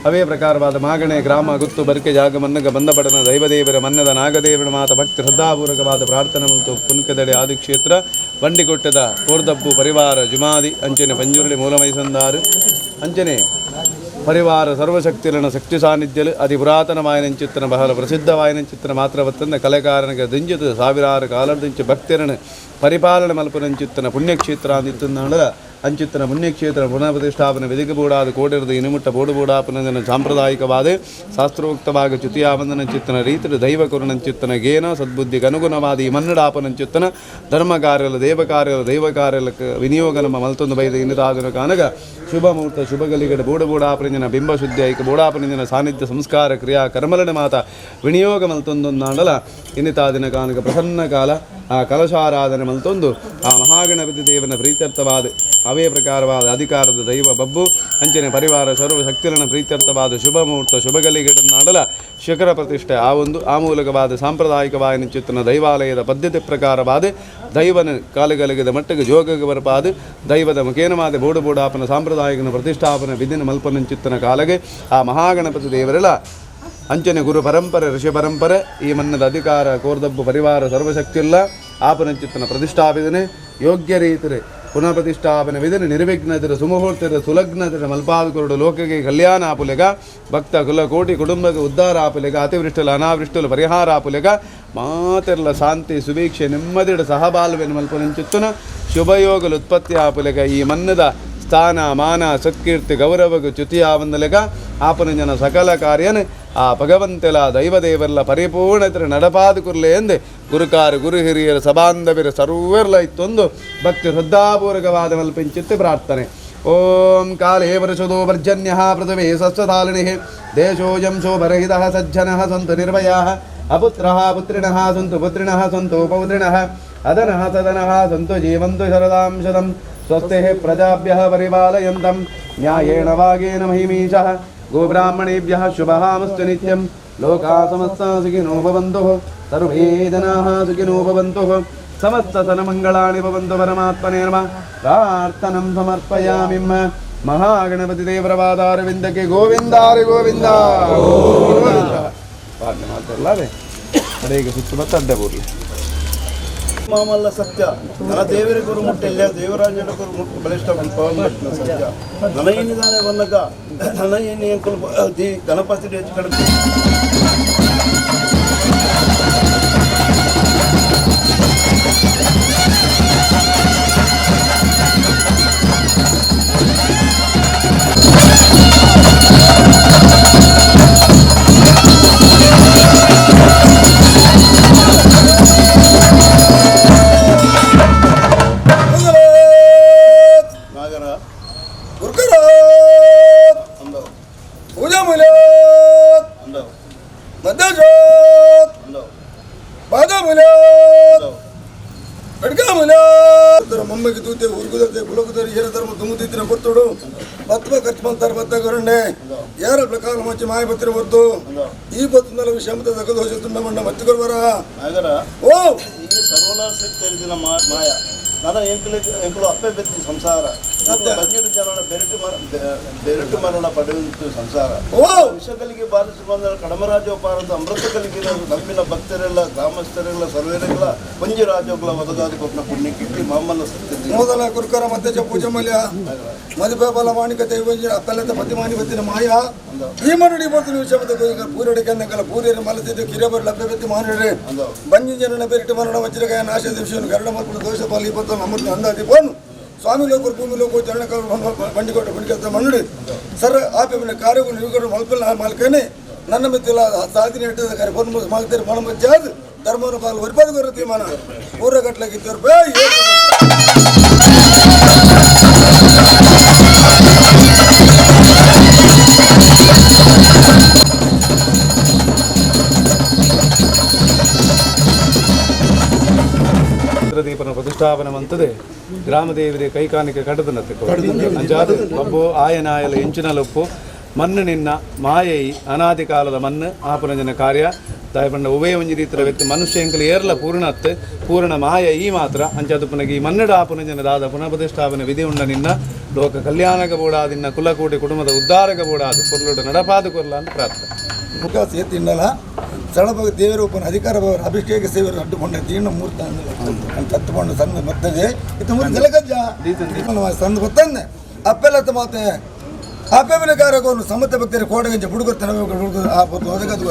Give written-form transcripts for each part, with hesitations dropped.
ಅವೇ ಪ್ರಕಾರವಾದ ಮಾಗಣೆ ಗ್ರಾಮ ಗುತ್ತು ಬರಿಕೆ ಜಾಗ ಮನ್ನಗ ಬಂದಪಡನ ದೈವದೇವರ ಮನ್ನದ ನಾಗದೇವರ ಮಾತ ಭಕ್ತಿ ಶ್ರದ್ಧಾಪೂರ್ವಕವಾದ ಪ್ರಾರ್ಥನೆ ಮತ್ತು ಪುನ್ಕದಡೆ ಆದಿಕ್ಷೇತ್ರ ಬಂಡಿಕೊಟ್ಟದ ಕೋರ್ದಬ್ಬು ಪರಿವಾರ ಜುಮಾದಿ ಅಂಚನೆ ಪಂಜುರುಳಿ ಮೂಲಮೈಸಂದಾರು ಅಂಚನೆ ಪರಿವಾರ ಸರ್ವಶಕ್ತಿರನ ಶಕ್ತಿ ಸಾನ್ನಿಧ್ಯಲು ಅತಿ ಪುರಾತನ ವಾಯನಂಚಿತ್ತನ ಬಹಳ ಪ್ರಸಿದ್ಧ ವಾಯನಂಚಿತ್ತನ ಮಾತ್ರವತ್ತಂದ ಕಲೆಕಾರನಿಗೆ ದಿಂಜಿತ ಸಾವಿರಾರು ಕಾಲದಿಂಚ ಭಕ್ತಿರನ ಪರಿಪಾಲನೆ ಮಲ್ಪನಂಚಿತ್ತನ ಪುಣ್ಯಕ್ಷೇತ್ರ ಅಂದಿತ್ತಂದಾಂಡಲ ಅಂಚಿತ್ತನ ಪುಣ್ಯಕ್ಷೇತ್ರ ಪುನಃ ಪ್ರತಿಷ್ಠಾಪನೆ ವಿಧಿಗೆ ಬೋಡಾದ ಕೋಡಿರದ ಇನುಮುಟ್ಟ ಬೋಡು ಬೋಡಾಪನ ಸಾಂಪ್ರದಾಯಿಕವಾದ ಶಾಸ್ತ್ರೋಕ್ತವಾಗ ಚ್ಯುತಿಯಾವಂದನಂಚಿತ್ತನ ರೀತಿಯ ದೈವ ಕರುಣಂಚಿತ್ತನ ಗೇನ ಸದ್ಬುದ್ಧಿಗೆ ಅನುಗುಣವಾದ ಈ ಮನ್ನಡಾಪನಂಚಿತ್ತನ ಧರ್ಮ ಕಾರ್ಯಲ ದೇವ ಕಾರ್ಯಲ ದೈವ ಕಾರ್ಯಲ ವಿನಿಯೋಗ ನಮ್ಮ ಮಲ್ತೊಂದು ಬೈದ ಇನ್ನಿತಾದನ ಕಾನಗ ಶುಭ ಮುಹೂರ್ತ ಶುಭ ಗಲಿಗಡ ಬೋಡ ಬೋಡಾಪನಂಜನ ಬಿಂಬ ಶುದ್ಧಿ ಐಕ ಬೋಡಾಪನಂಜನ ಸಾನ್ನಿಧ್ಯ ಸಂಸ್ಕಾರ ಕ್ರಿಯಾ ಕರ್ಮಲನ ಮಾತ ವಿನಿಯೋಗ ಮಲ್ತೊಂದೊಂದಾಂಡಲ ಇನ್ನಿತಾದಿನ ಕಾನಗ ಪ್ರಸನ್ನ ಕಾಲ ಆ ಕಲಶಾರಾಧನೆ ಮಲ್ತೊಂದು ಆ ಮಹಾಗಣಪತಿ ದೇವನ ಪ್ರೀತ್ಯರ್ಥವಾದ ಅವೇ ಪ್ರಕಾರವಾದ ಅಧಿಕಾರದ ದೈವ ಬಬ್ಬು ಅಂಚನೆ ಪರಿವಾರ ಸರ್ವಶಕ್ತಿರನ ಪ್ರೀತ್ಯರ್ಥವಾದ ಶುಭ ಮುಹೂರ್ತ ಶುಭಗಲಿಗಿಡನಾಡಲ ಶಿಖರ ಪ್ರತಿಷ್ಠೆ ಆ ಒಂದು ಆ ಮೂಲಕವಾದ ಸಾಂಪ್ರದಾಯಿಕವಾದ ಚಿತ್ತನ ದೈವಾಲಯದ ಪದ್ಧತಿ ಪ್ರಕಾರವಾದ ದೈವನ ಕಾಲುಗಲಗದ ಮಟ್ಟಿಗೆ ಜೋಗಗೆ ಬರಪಾದ ದೈವದ ಮುಖೇನವಾದ ಬೋಡು ಬೋಡಾಪನ ಸಾಂಪ್ರದಾಯಿಕನ ಪ್ರತಿಷ್ಠಾಪನ ವಿಧಿನ ಮಲ್ಪನಂಚಿತ್ತನ ಕಾಲಗೆ ಆ ಮಹಾಗಣಪತಿ ದೇವರೆಲ್ಲ ಅಂಚನೆ ಗುರು ಪರಂಪರೆ ಋಷಿ ಪರಂಪರೆ ಈ ಮನ್ನದ ಅಧಿಕಾರ ಕೋರ್ದಬ್ಬು ಪರಿವಾರ ಸರ್ವಶಕ್ತಿಯಲ್ಲ ಆಪನಂಚಿತ್ತನ ಪ್ರತಿಷ್ಠಾಪಿದನೆ ಯೋಗ್ಯ ರೀತಿರೆ ಪುನಃ ಪ್ರತಿಷ್ಠಾಪನೆ ವಿಧಿನ ನಿರ್ವಿಘ್ನತಿರ ಸುಮುಹೂರ್ತಿರ ಸುಲಗ್ನತಿರ ಮಲ್ಪಾದ ಕೊರಡು ಲೋಕಗೆ ಕಲ್ಯಾಣ ಆಪುಲೆಗ ಭಕ್ತ ಕುಲ ಕೋಟಿ ಕುಟುಂಬಕ್ಕೆ ಉದ್ಧಾರ ಆಪುಲೆಗ ಅತಿವೃಷ್ಟಿಲ ಅನಾವೃಷ್ಟಿಲ ಪರಿಹಾರ ಆಪುಲೆಗ ಮಾತೆರ್ಲ ಶಾಂತಿ ಸುಭೀಕ್ಷೆ ನೆಮ್ಮದಿಡ ಸಹಬಾಲ್ವೆನ ಮಲ್ಪನಂಚಿತ್ತನ ಶುಭಯೋಗಲು ಉತ್ಪತ್ತಿ ಆಪುಲೆಗ ಈ ಮನ್ನದ ಸ್ಥಾನ ಮಾನ ಸತ್ಕೀರ್ತಿ ಗೌರವಗು ಚ್ಯುತಿಯಾವಂದಲೆಗ ಆಪನ ಜನ ಸಕಲ ಕಾರ್ಯನ ಆ ಭಗವಂತೆಲ ದೈವದೇವರ್ಲ ಪರಿಪೂರ್ಣತರ ನಡಪಾದ ಕುರ್ಲೆ ಎಂದೆ ಗುರುಕಾರ ಗುರು ಹಿರಿಯರ ಸಭಾಂಧವಿರ ಸರ್ವೆರ್ಲ ಇತ್ತೊಂದು ಭಕ್ತಿ ಶ್ರದ್ಧಾಪೂರ್ವಕವಾದ ಮಲ್ಪಿಂಚಿತ್ತು ಪ್ರಾರ್ಥನೆ. ಓಂ ಕಾಲೇ ವರುಷದೋ ಪರ್ಜನ್ಯ ಪೃಥ್ವೇ ಸಸ್ವತಾಲಿನಿ ದೇಶೋಯಂ ಶೋಭರಹಿತಃ ಸಜ್ಜನಃ ಸಂತು ನಿರ್ಭಯಾಃ ಅಪುತ್ರಃ ಪುತ್ರಿಣಃ ಸಂತು ಪುತ್ರಿಣಃ ಸಂತು ಪೌತ್ರಿಣಃ ಅದನಃ ಸದನಃ ಸಂತು ಜೀವಂತು ಶರದಾಂ ಶತಂ ಸ್ವಸ್ತಿ ಪ್ರಜಾಭ್ಯಃ ಪರಿಪಾಲಯಂತಂ ನ್ಯಾಯೇಣ ವಾಗೇನ ಮಹಿಮೀಶಃ ಗೋಬ್ರಾಹ್ಮಣೇಭ್ಯಃ ಶುಭಾಮಸ್ತು ನಿತ್ಯಂ ಲೋಕಾ ಸಮಸ್ತ ಸುಖಿನೋ ಭವಂತು ಸರ್ವೇ ಜನಾಃ ಸುಖಿನೋ ಭವಂತು ಸಮಸ್ತ ಸನ್ಮಂಗಳಾನಿ ಭವಂತು. ಪರಮಾತ್ಮನೇ ನಮಃ. ಪ್ರಾರ್ಥನಂ ಸಮರ್ಪಯಾಮಿ. ಮಹಾಗಣಪತಿ ದೇವರವಾದಾರವಿಂದಕ್ಕೆ ಗೋವಿಂದಾರಿ ಗೋವಿಂದ ಗೋವಿಂದ. ಪಾಠ ಮಾತಾಡಲ್ಲ ಅದೇ ಈಗ ಸುತ್ತ ಮತ್ತೆ ಅಡ್ಡ ಬೂರ್ಲಿ ಮಾಮಲ್ಲ ಸತ್ಯ ನನ್ನ ದೇವರ ಗುರು ಮುಟ್ಟಿಲ್ಲ ದೇವರಾಜನ ಗುರು ಮುಟ್ಟು ಬಲಿಷ್ಠ ಪವನ್ ಸತ್ಯ ನನಗೇನಿದ್ದಾನೆ ಬಂದಾಗ ನನಗೇನು the Ganapati ಹೆಚ್ಚು ಕಡಿಮೆ ನಾಗರ ಅಂದವು ಅಂದವು ಅಂದವು ಅಂದವು ಮಮ್ಮಿಗೆ ತೂತೆ ಉರ್ಗುದರ್ತೆ ಕುಲಕುದರಿ ಏರ ಧರ್ಮ ದುಮ್ಮುತ್ತಿತ್ತಿನ ಕೊತ್ತುಡು ಪತ್ವ ಖರ್ಚು ಮಾಡ್ತಾರೆ ಬತ್ತ ಕೊರಂಡೆ ಏರ ಪ್ರಕಾರ ಮಚ್ಚಿ ಮಾಯ ಪತ್ರ ಹೊತ್ತು ಈ ಪತ್ತು ವಿಷಮತ ದೋಷ ತುಂಡ ಮಂಡ ಮತ್ತಿ ಕೊರ್ವರ ನಾಗರ ಓ ಈ ಸರ್ವನಾಶ ತೆರೆದಿನ ಮಾಯ ನನ್ನ ಎಂಕುಲು ಎಂಕುಲು ಅಪ್ಪೆ ಬೆತ್ತಿ ಸಂಸಾರ ಬಂದಿಡು ಜನನ ಬೆರಟು ಬೆರಟು ಮರಣ ಪಡೆಯುವಂತ ಸಂಸಾರ ಓ ವಿಷಕಲಿಗೆ ಬಾರಿಸಿ ಬಂದ ಕಡಮರಾಜೋಪಾರದ ಅಮೃತ ಕಲಿಗೆ ನಂಬಿನ ಭಕ್ತರೆಲ್ಲ ಗ್ರಾಮಸ್ಥರೆಲ್ಲ ಸರ್ವರೆಲ್ಲ ಪಂಜಿ ರಾಜೋಗಳ ಒದಗಾದ ಕೊಟ್ಟನ ಪುಣ್ಯಕ್ಕೆ ಮಾಮಲ್ಲ ಸತ್ಯ ಮೊದಲ ಕುರ್ಕರ ಮಧ್ಯಜ ಪೂಜೆ ಮಲ್ಯ ಮದುಪೆ ಬಲ ಮಾಣಿಕತೆ ಅಪ್ಪಲತ ಪತಿ ಮಾನಿಪತಿನ ಮಾಯ ಈ ಮನುಡಿ ಬರ್ತೀನಿ ವಿಷಮತ ಪೂರಡಿ ಕಂದಕಲ ಪೂರ್ಯರ ಮಲತಿದ್ದು ಕಿರಿಯಬರ ಲಭ್ಯ ಬೆತ್ತಿ ಮಾನುಡ್ರೆ ಬಂಜಿ ಜನನ ಬೆರಿಟು ಮರಣ ವಜ್ರಗಾಯ ನಾಶ ದಿವಸ ಗರುಡ ಮಲ್ಪುಡ ದೋಷ ಪಾಲಿ ಇಪ್ಪತ್ತು ಅಮೃತ ಅಂದಾಜಿ ಪೋನು ಸ್ವಾಮಿ ಲೋಕರು ಭೂಮಿ ಲೋಕ ಚರಣ ಬಂಡಿಕೋಟ ಬಂಡಿಕೆತ್ತ ಮಣ್ಣುಡಿ ಸರ್ ಆಪೆ ಕಾರ್ಯಗಳು ನೀವು ಮಲ್ಪಲ್ಲ ಮಾಲ್ಕೇನೆ ನನ್ನ ಮಿತ್ತಿಲ್ಲ ಸಾಧನೆ ಇಟ್ಟದ ಕರೆ ಫೋನ್ ಮಾಲ್ತೇನೆ ಮಣ ಮಜ್ಜಾದ್ ಧರ್ಮನ ಪಾಲು ಒರಿಪಾದ ಗೊರ ತೀರ್ಮಾನ ಪೂರ್ವ ಗಟ್ಲಾಗಿತ್ತು ರೂಪಾಯಿ. ದೀಪನ ಪ್ರತಿಷ್ಠಾಪನೆ ಮಂತದೆ ಗ್ರಾಮದೇವರಿಗೆ ಕೈಕಾಣಿಕೆ ಕಡದನತ್ತೆ ಅಂಚಾದ ಒಬ್ಬು ಆಯನಾಯಲ ಎಂಚಿನಲೊಪ್ಪು ಮಣ್ಣು ನಿನ್ನ ಮಾಯೈ ಅನಾದಿ ಕಾಲದ ಮಣ್ಣು ಆಪನಂಜನ ಕಾರ್ಯ ದಾಯಪಂಡ ಉಭಯ ಒಂಜಿ ರೀತಿಯ ವ್ಯಕ್ತಿ ಮನುಷ್ಯ ಎಂಕಲು ಏರ್ಲ ಪೂರ್ಣತ್ ಪೂರ್ಣ ಮಾಯ ಈ ಮಾತ್ರ ಅಂಚಾದ ಪುನಗೆ ಈ ಮನ್ನಡ ಆಪನಂಜನ ದಾದ ಪುನಃ ಪ್ರತಿಷ್ಠಾಪನೆ ವಿಧಿ ಉಂಡ ನಿನ್ನ ಲೋಕ ಕಲ್ಯಾಣಕ ಬೋಡಾದ ಕುಲಕೋಟಿ ಕುಟುಂಬದ ಉದ್ಧಾರಕ ಬೋಡಾದ ಪೊರ್ಲುಡು ನಡಪಾದ ಕೊರ್ಲ ಅಂತ ಪ್ರಾರ್ಥನೆ. ಮುಖ ಸೇತಿಂಡಲ ಸರಳ ದೇವರೂಪನ ಅಧಿಕಾರ ಅಭಿಷೇಕ ಸೇವರು ಅಡ್ಡುಕೊಂಡ ತೀರ್ಣ ಮೂರ್ತ ತತ್ತುಕೊಂಡು ಸಣ್ಣ ಬರ್ತದೆ ಇದು ಮೂರು ಜಲಗಜ್ಜ ಸಂದು ಗೊತ್ತಂದೆ ಅಪ್ಪೆಲ್ಲ ಮಾತೆ ಅಪ್ಪೆ ಮೇಲೆ ಕಾರ್ಯವನ್ನು ಸಮತ ಭಕ್ತರು ಕೋಡಗಂಜ ಹುಡುಗರು ಹುಡುಗರು ಆ ಒದಗದು.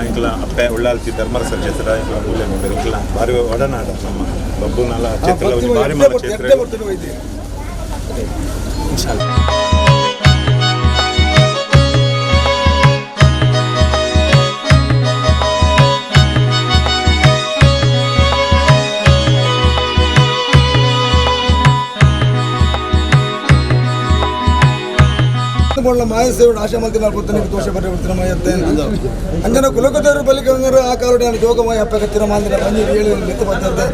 ಇಂಕ್ಲ ಅಪ್ಪೆ ಉಳ್ಳಾಲ್ತಿ ಧರ್ಮರಸ ಕ್ಷೇತ್ರ ಇಂಕ್ಲ ಮೂಲೆ ಇಂಕ್ಲ ಬಾರಿ ಒಡನಾಡ ನಮ್ಮ ಬಬ್ಬುನಲ ಕ್ಷೇತ್ರ ಒಂಜಿ ಬಾರಿ ಮಲ್ಲ ಕ್ಷೇತ್ರ. ಬೋಳ್ಳ ಮಾಯಸೇವಡು ಆಶಾ ಮಲ್ತಿನ ಪುತ್ತನಿಗೆ ದೋಷ ಬರೆ ಮಾಯತ್ತೆ ಅಂಜನ ಕುಲಕದವರು ಬಲಿಕೆ ಬಂದರು ಆ ಕಾಲುಡೆ ಜೋಗಮಾಯ ಅಪ್ಪೆ ಕತ್ತಿರ ಮಾಂದಿರ ಮಂಜಿ ಏಳು ಮೆತ್ತ ಬರ್ತದೆ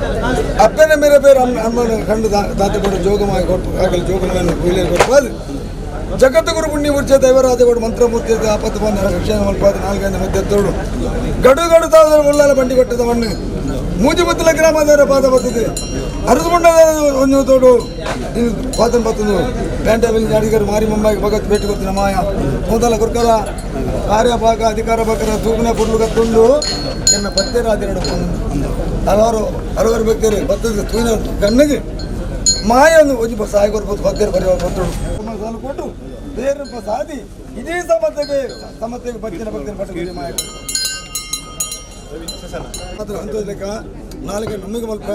ಅಪ್ಪನ ಮೇರೆ ಬೇರೆ ಅಮ್ಮನ ಕಂಡು ದಾತೆ ಕೊಡು ಜೋಗಮಾಯ ಕೊಟ್ಟು ಆಗಲಿ ಜೋಗಮಾಯ ಕುಯಿಲೆ ಕೊಟ್ಟು ಜಗತ್ತು ಗುರು ಪುಣ್ಯ ಪುಣ್ಯ ದೈವರಾಜ ಮಂತ್ರಮೂರ್ತಿ ಆಪತ್ತು ಬಂದ ರಕ್ಷಣೆ ಮಲ್ಪಾದ ನಾಲ್ಕೈದು ಮಧ್ಯೆ ತೋಡು ಗಡು ಗಡು ತಾದ ಒಳ್ಳಾಲ ಬಂಡಿ ಕೊಟ್ಟದ ಮಣ್ಣು ಮೂಜಿ ಮುತ್ತಲ ಗ್ರಾಮದವರ ಪಾದ ಬರ್ತದೆ ಅರದುಕೊಂಡ ಒಂದು ತೋಡು ಪಾತನ್ ಬರ್ತದೆ ಪೇಂಟೆ ಬೆಲೆ ಅಡಿಗರು ಮಾರಿ ಮುಂಬೈಗೆ ಭಗತ್ ಭೇಟಿ ಕೊಡ್ತೀನಿ ಮಾಯ ಮೊದಲ ಗುರ್ಕಲ ಕಾರ್ಯಭಾಗ ಅಧಿಕಾರ ಭಾಗರ ತೂಗುನ ಪುರ್ಲು ಕತ್ತುಂಡು ಎನ್ನ ಪತ್ತೆರಾದಿರಡು ಹಲವಾರು ಹಲವಾರು ಭಕ್ತರು ಬರ್ತದೆ ತೂಗಿನ ಕಣ್ಣಿಗೆ ಮಾಯ ಒಂದು ಒಂಜಿ ಸಹಾಯ ಕೊರ್ಬೋದು ಭಕ್ತರು ಬರೆಯುವ ಭಕ್ತರು ಸಾಲು ಕೊಟ್ಟು ಬೇರೆ ಸಾಧಿ ಇದೇ ಸಮತೆಗೆ ಸಮತೆಗೆ ಬಚ್ಚಿನ ಭಕ್ತರ ಪಟ್ಟು ಮಾಯ ಮಾತ್ರ ಅಂತೂ ಲೆಕ್ಕ ನಾಲ್ಕು ನಮಗೆ ಮಲ್ಪ.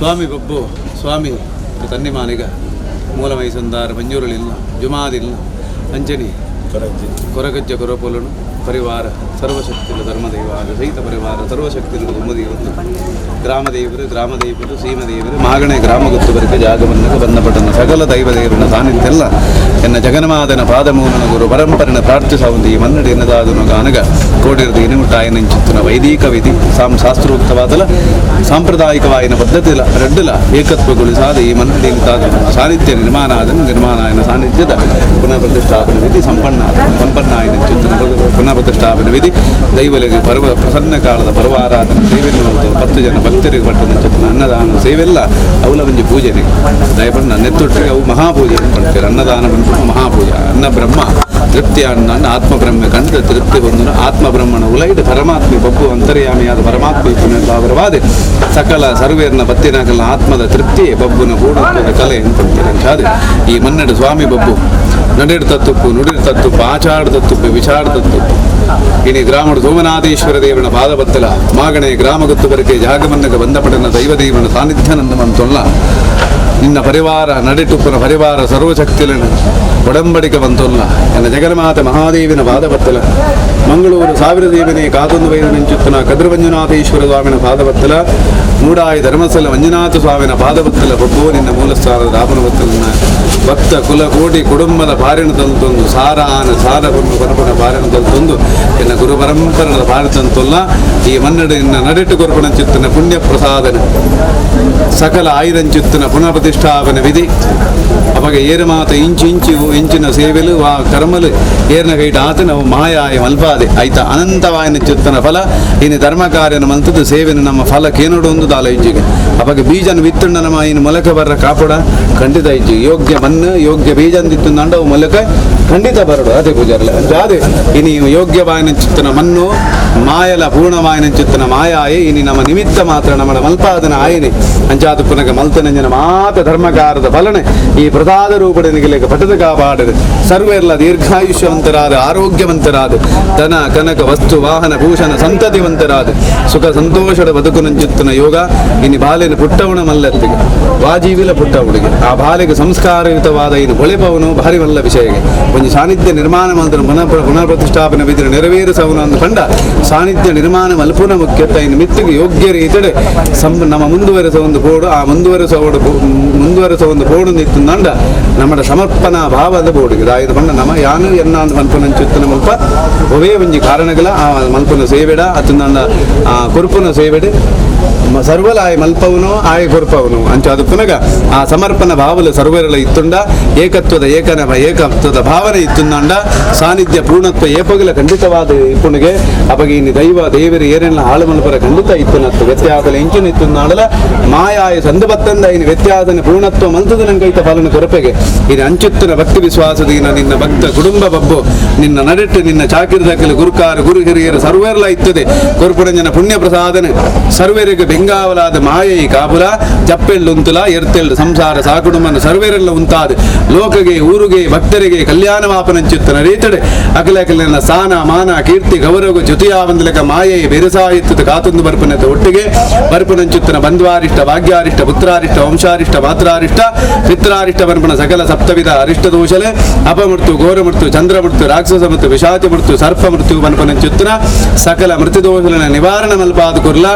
ಸ್ವಾಮಿ ಬಬ್ಬು ಸ್ವಾಮಿ ತನ್ನಿಮಾನಿಗ ಮೂಲಮೈಸಂದಾರ ಮಂಜೂರಲಿಲ್ಲ ಜುಮಾದಿಲ್ಲ ಅಂಜನಿ ಕೊರಗಜ್ಜ ಕೊರಪೊಲನು ಪರಿವಾರ ಸರ್ವಶಕ್ತಿಲ ಧರ್ಮದೈವ ಸಹಿತ ಪರಿವಾರ ಸರ್ವಶಕ್ತಿಲ ದುಮ್ಮದಿಯೊಂದು ಗ್ರಾಮದೇವರು ಗ್ರಾಮದೇವರು ಸೀಮದೇವರು ಮಾಗಣೆ ಗ್ರಾಮ ಗೊತ್ತು ಬರಿಕೆ ಜಾಗವನ್ನು ಬಂದಪಟ್ಟನ ಸಕಲ ದೈವದೇವರನ ಸಾನ್ನಿಧ್ಯಲ್ಲ ಎನ್ನ ಜಗನ್ಮಾದನ ಪಾದಮೂಲನ ಗುರು ಪರಂಪರನ ಪ್ರಾರ್ಥಿಸವಂದು ಈ ಮನ್ನಡಿ ಎನ್ನದಾದನು ಗಾನಗ ಕೋಡಿರದ ಇನಿಮುಟ್ಟಾಯನಂಚಿತ್ತನ ವೈದಿಕ ವಿಧಿ ಶಾಸ್ತ್ರೋಕ್ತವಾದಲ ಸಾಂಪ್ರದಾಯಿಕವಾಯಿನ ಪದ್ಧತಿಲ ರಡ್ಡುಲ ಏಕತ್ವಗೊಳಿಸಾದ ಈ ಮನ್ನಡಿ ಸಾನ್ನಿಧ್ಯ ನಿರ್ಮಾಣ ಆದನು ನಿರ್ಮಾಣ ಸಾನ್ನಿಧ್ಯದ ಪುನಃ ಪ್ರತಿಷ್ಠಾಪನ ವಿಧಿ ಸಂಪನ್ನ ಸಂಪನ್ನ ಚಿತ್ತನ ಪುನಃ ಪ್ರತಿಷ್ಠಾಪನ ವಿಧಿ ದೈವಲಿಗೆ ಪರ್ವ ಪ್ರಸನ್ನ ಕಾಲದ ಪರ್ವಾರಾಧನೆ ಸೇವೆಯನ್ನು 10 ಜನ ಭಕ್ತರಿಗೆ ಪಟ್ಟಣ ಚಿತ್ತನ ಅನ್ನದಾನ ಸೇವೆಲ್ಲ ಅವಲ ಒಂಜಿ ಪೂಜೆನೆ ದಯಪಣ್ಣ ನೆತ್ತೊಟ್ಟಿಗೆ ಅವು ಮಹಾಪೂಜೆ ಪಡ್ತಾರೆ. ಅನ್ನದಾನ ಬಂದು ಮಹಾಪೂಜೆ ಅನ್ನ ಬ್ರಹ್ಮ ತೃಪ್ತಿ ಅನ್ನ ಆತ್ಮಬ್ರಹ್ಮ ಕಂಡು ತೃಪ್ತಿ ಹೊಂದನು ಆತ್ಮಬ್ರಹ್ಮನ ಉಲೈಡು ಪರಮಾತ್ಮೆ ಬಬ್ಬು ಅಂತರ್ಯಾಮಿಯಾದ ಪರಮಾತ್ಮೆ ಪುನರ್ಭಾವರವಾದ ಸಕಲ ಸರ್ವೇರ್ನ ಬತ್ತಿನಾಕಲ ಆತ್ಮದ ತೃಪ್ತಿ ಬಬ್ಬುನ ಪೂರ್ಣತ್ವದ ಕಲೆ ಅಂದ್ಕೊಳ್ತಾರೆ. ಈ ಮನ್ನಡು ಸ್ವಾಮಿ ಬಬ್ಬು ನಡೆಡ್ ತತ್ತುಪ್ಪು ನುಡಿರ್ ತತ್ತುಪ್ಪು ಆಚಾರ ತತ್ತುಪ್ಪು ವಿಚಾರ ತತ್ತುಪ್ಪು ಇನಿ ಗ್ರಾಮಡು ಸೋಮನಾಥೇಶ್ವರ ದೇವನ ಪಾದಬತ್ತಲ ಮಾಗಣೆ ಗ್ರಾಮ ಗೊತ್ತು ಬರಕೆ ಜಾಗಮನ್ನಗ ಬಂದಪಡನ ದೈವದೇವನ ಸಾನ್ನಿಧ್ಯನಂದ ಮಂತೊಲ್ಲ ನಿನ್ನ ಪರಿವಾರ ನಡೆಟುಪ್ಪನ ಪರಿವಾರ ಸರ್ವಶಕ್ತಿಲನ ಒಡಂಬಡಿಕೆ ಬಂತೊಲ್ಲ ಎನ್ನ ಜಗನ್ಮಾತೆ ಮಹಾದೇವಿನ ಪಾದಬತ್ತಲ ಮಂಗಳೂರು ಸಾವಿರ ದೇವನೇ ಕಾತೊಂದು ವೈರ ಮಿಂಚುತ್ತನ ಕದ್ರ ಮಂಜುನಾಥೇಶ್ವರ ಸ್ವಾಮಿನ ಪಾದಬತ್ತಲ ಮೂಡಾಯಿ ಧರ್ಮಸ್ಥಳ ಮಂಜುನಾಥ ಸ್ವಾಮಿನ ಪಾದಬತ್ತಲ ಬಬ್ಬು ನಿನ್ನ ಮೂಲಸ್ಥಾನದ ರಾಮನ ಬತ್ತಲನ ಭಕ್ತ ಕುಲ ಕೋಟಿ ಕುಟುಂಬದ ಬಾರಿನ ತಂತೊಂದು ಸಾರ ಆನ ಸಾರ ಬನ್ನು ಪರಪನ ಬಾರಿನ ತಂತೊಂದು ಎನ್ನ ಗುರು ಪರಂಪರದ ಬಾರಿ ತಂತೊಲ್ಲ ಈ ಮನ್ನಡೆ ನಿನ್ನ ನಡೆಟು ಕೊರ್ಪಣ ಚಿತ್ತನ ಪುಣ್ಯ ಪ್ರಸಾದನ ಸಕಲ ಆಯಿರಂಚಿತ್ತನ ಪುನಃ ಪ್ರತಿಷ್ಠಾಪನ ವಿಧಿ ಅವಾಗ ಏರು ಮಾತ ಇಂಚು ಇಂಚು ಇಂಚಿನ ಸೇವೆಲು ವಾ ಕರ್ಮಲು ಏರ್ನ ಕೈಟ ಆತನ ಮಾಯಾಯ ಮಲ್ಪಾದೆ ಆಯ್ತ ಅನಂತವಾಯನ ಚಿತ್ತನ ಫಲ ಇನ್ನು ಧರ್ಮ ಕಾರ್ಯನ ಮಂತದ್ದು ಸೇವೆನ ನಮ್ಮ ಫಲ ಕೇನೋಡು ಒಂದು ದಾಲ ಇಜ್ಜಿಗೆ ಅವಾಗ ಬೀಜನ ವಿತ್ತಣ್ಣ ನಮ್ಮ ಇನ್ನು ಮೊಲಕ ಬರ್ರ ಕಾಪಡ ಖಂಡಿತ ಇಜ್ಜಿ ಯೋಗ್ಯ ಮಣ್ಣು ಯೋಗ್ಯ ಬೀಜ ಅಂದಿತ್ತು ಅವು ಮೊಲಕ ಖಂಡಿತ ಬರಡು ಅದೇ ಪೂಜಾರಲ್ಲ ಅದೇ ಇನಿ ಯೋಗ್ಯವಾಯನ ಚಿತ್ತನ ಮಣ್ಣು ಮಾಯಲ ಪೂರ್ಣವಾಯನ ಚಿತ್ತನ ಮಾಯಾಯೆ ಇನಿ ನಮ್ಮ ನಿಮಿತ್ತ ಮಾತ್ರ ನಮ್ಮ ಮಲ್ಪಾದನ ಆಯನೆ ಅಂಚಾದ ಪುನಗ ಮಲ್ತನಂಜನ ಮಾತ ಧರ್ಮಕಾರದ ಫಲನೆ ಈ ಪ್ರಸಾದ ರೂಪಡೆನಿಗೆ ಪಟದ ಕಾಪಾಡರು ಸರ್ವೆಲ್ಲ ದೀರ್ಘಾಯುಷ್ಯವಂತರಾದ ಆರೋಗ್ಯವಂತರಾದ ಧನ ಕನಕ ವಸ್ತು ವಾಹನ ಭೂಷಣ ಸಂತತಿವಂತರಾದ ಸುಖ ಸಂತೋಷದ ಬದುಕುನಂಚಿತ್ತನ ಯೋಗ ಇನಿ ಬಾಲೆನ ಪುಟ್ಟವಣ ಮಲ್ಲತ್ತಿಗೆ ವಾಜೀವಿಲ ಪುಟ್ಟವಳಿಗೆ ಆ ಬಾಲೆಗೆ ಸಂಸ್ಕಾರಯುತವಾದ ಇನ್ನು ಹೊಳೆಪವನು ಭಾರಿ ಮಲ್ಲ ವಿಷಯಗೆ ಒಂದು ಸಾನ್ನಿಧ್ಯ ನಿರ್ಮಾಣ ಮಂತ್ರ ಪುನಃ ಪ್ರತಿಷ್ಠಾಪನೆ ವಿಧಿ ನೆರವೇರಿಸವನು ಅಂದು ಕಂಡ ಸಾನ್ನಿಧ್ಯ ನಿರ್ಮಾಣ ಮಲ್ಪುನ ಮುಖ್ಯತ ಇನ್ನು ಮಿತ್ತಿಗೆ ಯೋಗ್ಯ ರೀತಿಡೆ ನಮ್ಮ ಮುಂದುವರೆಸ ಒಂದು ಬೋರ್ಡು ಆ ಮುಂದುವರೆಸುವ ಒಂದು ಬೋರ್ಡು ನಿತ್ತುಂದಂಡ ನಮ್ಮ ಸಮರ್ಪಣಾ ಭಾವದ ಬೋರ್ಡಿಗೆ ದಾಯದ ಬಣ್ಣ ನಮ್ಮ ಯಾನು ಎನ್ನ ಅಂದ್ ಮಲ್ಪನ ಚಿತ್ತನ ಮಲ್ಪ ಒವೇ ಒಂಜಿ ಕಾರಣಗಳ ಆ ಮಲ್ಪನ ಸೇವೆಡ ಅತ್ತಂದ ಆ ಕುರುಪುನ ಸೇವೆಡೆ ಸರ್ವಲ ಆಯ ಮಲ್ಪವನು ಆಯ ಕೊರ್ಪವನು ಅಂಚ ಅದು ಪುನಗ ಆ ಸಮರ್ಪಣ ಭಾವಲ ಸರ್ವರಲ ಇತ್ತುಂಡ ಏಕತ್ವದ ಏಕನ ಏಕತ್ವದ ಭಾವನೆ ಇತ್ತುಂಡ ಸಾನ್ನಿಧ್ಯ ಪೂರ್ಣತ್ವ ಏಪಗಲ ಖಂಡಿತವಾದ ಇಪ್ಪುಣಿಗೆ ಅಪಗೆ ಇನ್ನು ದೈವ ದೇವರು ಏನೆಲ್ಲ ಹಾಳು ಮಲ್ಪರ ಖಂಡಿತ ಇತ್ತುನತ್ತು ವ್ಯತ್ಯಾಸಲ ಇಂಚಿನ ಇತ್ತುಂದಾಡಲ ಮಾಯಾಯ ಸಂದಬತ್ತಂದ ಇನ್ನು ವ್ಯತ್ಯಾಸನ ಪೂರ್ಣತ್ವ ಮಂತದ ನಂಗೈತ ಫಲನ ಕೊರಪೆಗೆ ಇನ್ನು ಅಂಚುತ್ತನ ಭಕ್ತಿ ವಿಶ್ವಾಸದೀನ ನಿನ್ನ ಭಕ್ತ ಕುಟುಂಬ ಬಬ್ಬು ನಿನ್ನ ನಡೆಟ್ಟು ನಿನ್ನ ಚಾಕಿರದಕ್ಕಲು ಗುರುಕಾರ ಗುರು ಹಿರಿಯರು ಸರ್ವೇರ್ಲ ಇತ್ತದೆ ಕೊರ್ಪುಡಂಜನ ಪುಣ್ಯ ಪ್ರಸಾದನೆ ಸರ್ವೇರಿಗೆ ಬೆಂಗಾವಲಾದ ಮಾಯೈ ಕಾಪುಲ ಚಪ್ಪೆಳ್ಳುಂತುಲ ಎರ್ತೆಳ್ಳು ಸಂಸಾರ ಸಾಕುಡುಮನ ಸರ್ವೇರೆಲ್ಲ ಉಂತಾದ ಲೋಕಗೆ ಊರುಗೆ ಭಕ್ತರಿಗೆ ಕಲ್ಯಾಣವಾಪನಂಚುತ್ತನ ರೀತಡೆ ಅಖಲಕಲನ ಸಾನ ಮಾನ ಕೀರ್ತಿ ಗೌರವ ಜೊತೆಯಾವಂದಲಕ ಮಾಯೈ ಬೆರಸಾಯಿತ್ತದ ಕಾತೊಂದು ಬರ್ಪನತೆ ಒಟ್ಟಿಗೆ ಬರ್ಪನಂಚುತ್ತನ ಬಂಧ್ವಾರಿಷ್ಟ ಭಾಗ್ಯಾರಿಷ್ಟ ಪುತ್ರಾರಿಷ್ಟ ವಂಶಾರಿಷ್ಟ ಮಾತ್ರಾರಿಷ್ಟ ಪಿತ್ರಾರಿಷ್ಟ ಬರ್ಪಣ ಸಕಲ ಸಪ್ತವಿಧ ಅರಿಷ್ಟ ದೋಷಲೆ ಅಪಮೃತ್ಯು ಘೋರಮೃತ್ಯು ಚಂದ್ರಮೃತ್ಯು ರಾಕ್ಷಸ ಮೃತ್ಯು ವಿಷಾಚ ಮೃತ್ಯು ಸರ್ಪ ಮೃತ್ಯು ಬನ್ಪನಂಚುತ್ತನ ಸಕಲ ಮೃತ್ಯುದೋಷಲನ ನಿವಾರಣ ಮಲ್ಪಾದ ಕುರ್ಲ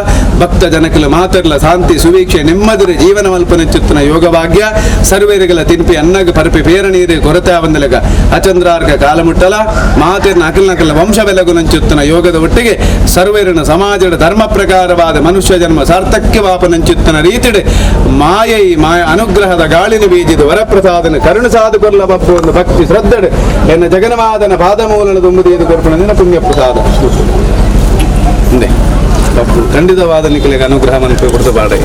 ಭಕ್ತ ಜನಕಲ ಮಾತರ್ಲ ಶಾಂತಿ ಸುವೀಕ್ಷೆ ನೆಮ್ಮದಿರ ಜೀವನ ಮಲ್ಪನಂಚುತ್ತನ ಯೋಗ ಭಾಗ್ಯ ಸರ್ವೇರಿಗಳ ತಿನ್ಪಿ ಅನ್ನಗ ಪರಪಿ ಪೇರನೀರು ಕೊರತೆ ಬಂದಲಗ ಅಚಂದ್ರಾರ್ಕ ಕಾಲಮುಟ್ಟಲ ಮಾತಿರ್ನ ಅಖಿಲ ನಕಲ ವಂಶ ಬೆಲಗುನಂಚುತ್ತನ ಯೋಗದ ಒಟ್ಟಿಗೆ ಸರ್ವೇರನ ಸಮಾಜದ ಧರ್ಮ ಪ್ರಕಾರವಾದ ಮನುಷ್ಯ ಜನ್ಮ ಸಾರ್ಥಕ್ಯ ವಾಪನಂಚುತ್ತನ ರೀತಿಡೆ ಮಾಯೈ ಮಾಯ ಅನುಗ್ರಹದ ಗಾಳಿನ ಬೀಜಿದ ವರಪ್ರಸಾದನ ಕರುಣ ಸಾಧು ಕೊರ್ಲ ಬಪ್ಪು ಒಂದು ಭಕ್ತಿ ಶ್ರದ್ಧೆ ಎನ್ನ ಜಗನ್ಮಾದನ ಪಾದಮೂಲನ ತುಂಬುದಿಯದು ಕೊರ್ಪಣ ಪುಣ್ಯ ಪ್ರಸಾದ ಬಪ್ಪು ಖಂಡಿತವಾದ ನಿಖಲಿಗೆ ಅನುಗ್ರಹ ಮನಸ್ಸು ಕೊಡ್ತು ಬಾಡೆ.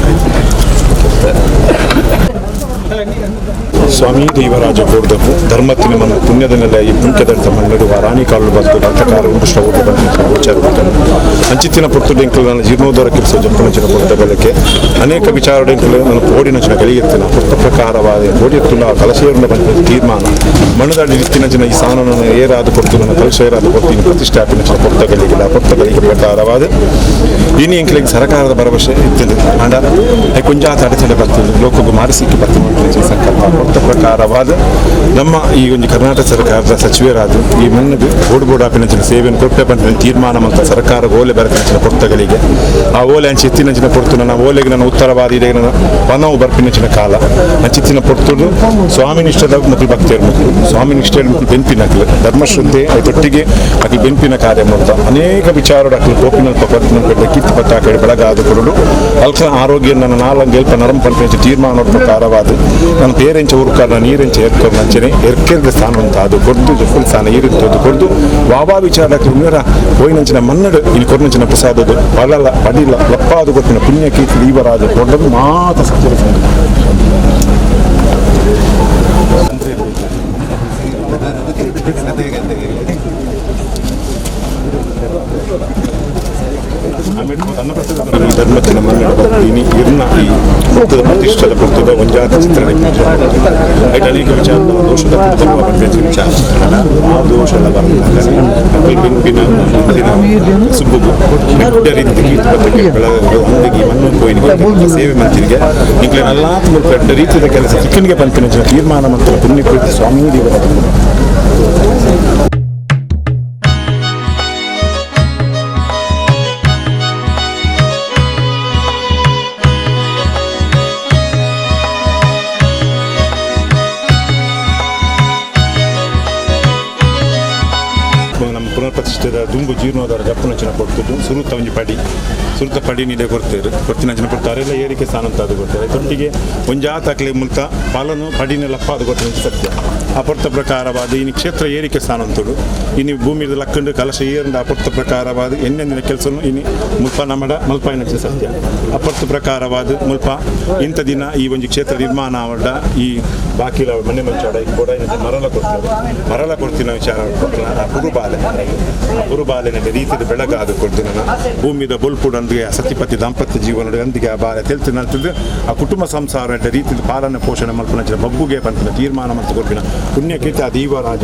ಸ್ವಾಮಿ ದೇವರಾಜ ಕೋರ್ದಪ್ಪು ಧರ್ಮತ್ತಿನ ಮನ ಪುಣ್ಯದ ನೆಲೆ ಈ ಪುಣ್ಯದಂತ ಮಣ್ಣು ಆ ರಾಣಿ ಕಾಲು ಬತ್ತು ರಥಕಾರ ಉಂಟು ಊಟ ಬಂದ ಗೋಚಾರ ಅಂಚಿತ್ತಿನ ಪೊರ್ತು ಡೆಂಕಲ್ ನನ್ನ ಜೀರ್ಣೋದ್ಧಾರ ಕೆಲಸ ಜಪ್ಪನಂಚಿನ ಕೊಡ್ತ ಬೆಳಕೆ ಅನೇಕ ವಿಚಾರ ಡೆಂಕಲ್ ನನ್ನ ಪೋಡಿನಂಚಿನ ಕಲಿಯುತ್ತಿನ ಪುಸ್ತ ಪ್ರಕಾರವಾದ ಕೋಡಿಯತ್ತುಲ್ಲ ಕಲಶೇರನ ಬಂದ ತೀರ್ಮಾನ ಮಣ್ಣದಾಡಿ ನಿತ್ತಿನಂಚಿನ ಈ ಸಾನನ ಏರಾದ ಕೊಡ್ತು ನನ್ನ ಕಲಶ ಏರಾದ ಕೊಡ್ತೀನಿ ಪ್ರತಿಷ್ಠಾಪಿನಂಚಿನ ಪೊರ್ತಗಳಿಗೆ ಪೊರ್ತಗಳಿಗೆ ಪ್ರಕಾರವಾದ ಇನಿ ಎಂಕ್ಲೆಗ್ ಸರಕಾರದ ಭರವಸೆ ಇತ್ತಿದೆ ಆಂಡ ಕೊಂಜಾತ ಅಡೆತಡೆ ಬರ್ತದೆ ಲೋಕಗೂ ಮಾನಸಿಕ ಬರ್ತದೆ ಸಂಕಲ್ಪ ಕೊಟ್ಟ ಪ್ರಕಾರವಾದ ನಮ್ಮ ಈ ಒಂದು ಕರ್ನಾಟಕ ಸರ್ಕಾರದ ಸಚಿವರಾದ ಈ ಮಣ್ಣಿಗೆ ಬೋರ್ಡ್ ಬೋರ್ಡ್ ಆಪಿನಂಚಿನ ಸೇವೆಯನ್ನು ಕೊಟ್ಟೆ ಪಂಪಿನ ತೀರ್ಮಾನ ಮತ್ತು ಸರ್ಕಾರ ಓಲೆ ಬರಕಿನಂಚಿನ ಕೊಡ್ತಗಳಿಗೆ ಆ ಓಲೆ ಅಂಚೆ ಎತ್ತಿನಂಚಿನ ಕೊಡ್ತು ನನ್ನ ಓಲೆಗೆ ನನ್ನ ಉತ್ತರವಾದ ಇದೆ ನನ್ನ ಪನವು ಬರ್ಪಿನಂಚಿನ ಕಾಲ ಅಂಚಿತ್ತಿನ ಪೊರ್ತುಡು ಸ್ವಾಮಿ ನಿಷ್ಠದ ಮಕ್ಕಳು ಭಕ್ತಿಯರು ಮಕ್ಕಳು ಸ್ವಾಮಿ ನಿಷ್ಠೆಯ ಮಕ್ಕಳು ಬೆನ್ಪಿನ ಧರ್ಮಶ್ರದ್ಧೆ ಅದೊಟ್ಟಿಗೆ ಅಖಿಲ ಬೆನ್ಪಿನ ಕಾರ್ಯ ಮಾಡ್ತಾ ಅನೇಕ ವಿಚಾರ ಅಖಿಲ ಕೋಪಿನಲ್ಪ ಕೊಟ್ಟಿನ ಕಿತ್ತು ಪಟ್ಟಾಕಡೆ ಬೆಳಗಾದ ಕೊರಡು ಅಲ್ಕ ಆರೋಗ್ಯ ನನ್ನ ನಾಲಂಗೆ ಎಲ್ಪ ನರಂ ಪಂಪೆಂಚ ತೀರ್ಮಾನ ಪ್ರಕಾರವಾದ ನನ್ನ ಪೇರೆಂಚ ಊರುಕಾರನ ನೀರೆಂಚ ಎರ್ಕೊರ್ ನಂಚನೆ ಎರ್ಕೆರ್ದ ಸ್ಥಾನ ಅಂತ ಅದು ಕೊರ್ದು ಜಫುಲ್ ಸ್ಥಾನ ಈರಿತ್ತದು ಕೊರ್ದು ವಾವಾ ವಿಚಾರ ಉನ್ನರ ಹೋಯಿನಂಚಿನ ಮನ್ನಡು ಇಲ್ಲಿ ಕೊರ್ನಂಚಿನ ಪ್ರಸಾದದು ಬಲಲ ಪಡಿಲ ಲಪ್ಪಾದು ಕೊಟ್ಟಿನ ಪುಣ್ಯ ಕೀರ್ತಿ ದೀವರಾಜ ಕೊಡದು ಮಾತ ಸತ್ಯದ ಸಂಗತಿ. ಈ ಧರ್ಮತ್ತಿನ ಮನ್ನಡ ಭಕ್ತಿನಿ ಇರ್ನ ಈ ಭಕ್ತದ ಪ್ರತಿಷ್ಠದ ಭಕ್ತದ ಒಂಜಾತ ಚಿತ್ರಣ ಐಟ್ ಅನೇಕ ವಿಚಾರ ದೋಷದ ಪುಸ್ತಕ ಪಂಪಿನ ವಿಚಾರ ಆ ದೋಷದ ಬೆಂಪಿನ ಸುಬ್ಬುಗು ಎಡ್ಡೆ ರೀತಿ ಕೀರ್ತಿ ಪತ್ರಿಕೆ ಬೆಳಗ್ಗೆ ಮಣ್ಣು ಕೋಯಿನಿಗೆ ಸೇವೆ ಮಂತಿರಿಗೆ ಇಂಕ್ಲೆನೆಲ್ಲ ತುಂಬ ಎಡ್ಡೆ ರೀತಿಯ ಕೆಲಸ ಚಿಕ್ಕನಿಗೆ ಪಂಪಿನ ತೀರ್ಮಾನ ಮಂತ್ರ ಪುಣ್ಯ ಸ್ವಾಮಿ ದೇವರ. ನಮ್ಮ ಪುನರ್ ಪ್ರತಿಷ್ಠೆದ ದುಂಬು ಜೀರ್ಣೋದ್ಧಾರ ಜಪ್ಪುನಂಚಿನ ಕೊಡ್ತಿದ್ದು ಸುರುತ ಒಂಜಿ ಪಡಿ ಸುರುತ ಪಡಿ ನೀಡೆ ಕೊಡ್ತೇವೆ ಕೊಡ್ತಿನಂಚಿನ ಕೊಡ್ತಾರೆ ಎಲ್ಲ ಏರಿಕೆ ಸ್ಥಾನ ಅಂತ ಅದು ಕೊಡ್ತಾರೆ. ತೊಟ್ಟಿಗೆ ಒಂಜಾತ ಅಕ್ಲೆ ಮುಲ್ತ ಪಾಲನು ಪಡಿನ ಲಪ್ಪ ಅದು ಕೊಡ್ತಾರೆ ಸತ್ಯ. ಆ ಪೊರ್ತ ಪ್ರಕಾರವಾದ ಇನ್ನು ಕ್ಷೇತ್ರ ಏರಿಕೆ ಸ್ಥಾನ ಅಂತುಡು ಇನ್ನು ಭೂಮಿದ ಲಕ್ಕಂಡು ಕಲಶ ಏರಂಡ ಆ ಪೊರ್ತ ಪ್ರಕಾರವಾದ ಎನ್ನೆಂದಿನ ಕೆಲಸನು ಇನಿ ಮುಲ್ಪ ನಮಡ ಮಲ್ಪಾಯಿನಂಚಿನ ಸತ್ಯ. ಅಪರ್ತ ಪ್ರಕಾರವಾದ ಮುಲ್ಪ ಇಂಥ ದಿನ ಈ ಒಂದು ಕ್ಷೇತ್ರ ನಿರ್ಮಾಣ ಆವಡ ಈ ಬಾಕಿಲ ಮನೆ ಮಂಚಾಡ ಈ ಕೊಡ ಮರಲ ಕೊಡ್ತೀವಿ ಮರಲ ಕೊಡ್ತಿನ ವಿಚಾರ ಕೊಡ್ತಿನ ಆ ಪುರುಬಾಲೆ ಆ ಪುರುಬಾಲೆನ ರೀತಿಯ ಬೆಳಗಾದ ಕೊಡ್ತಿನ ಭೂಮಿದ ಬೊಲ್ಪುಡಂದಿಗೆ ಸತಿಪತಿ ದಾಂಪತ್ಯ ಜೀವನ ಅಂದಿಗೆ ಆ ಬಾಲೆ ತೆಲ್ತಿನ ಆ ಕುಟುಂಬ ಸಂಸಾರ ರೀತಿಯ ಪಾಲನೆ ಪೋಷಣೆ ಮಲ್ಪುನ ಬಗ್ಗುಗೆ ಪಂಪಿನ ತೀರ್ಮಾನ ಮತ್ತು ಕೊಡ್ಪಿನ ಪುಣ್ಯಕೀರ್ತಿ ಆ ದೀವರಾಜ.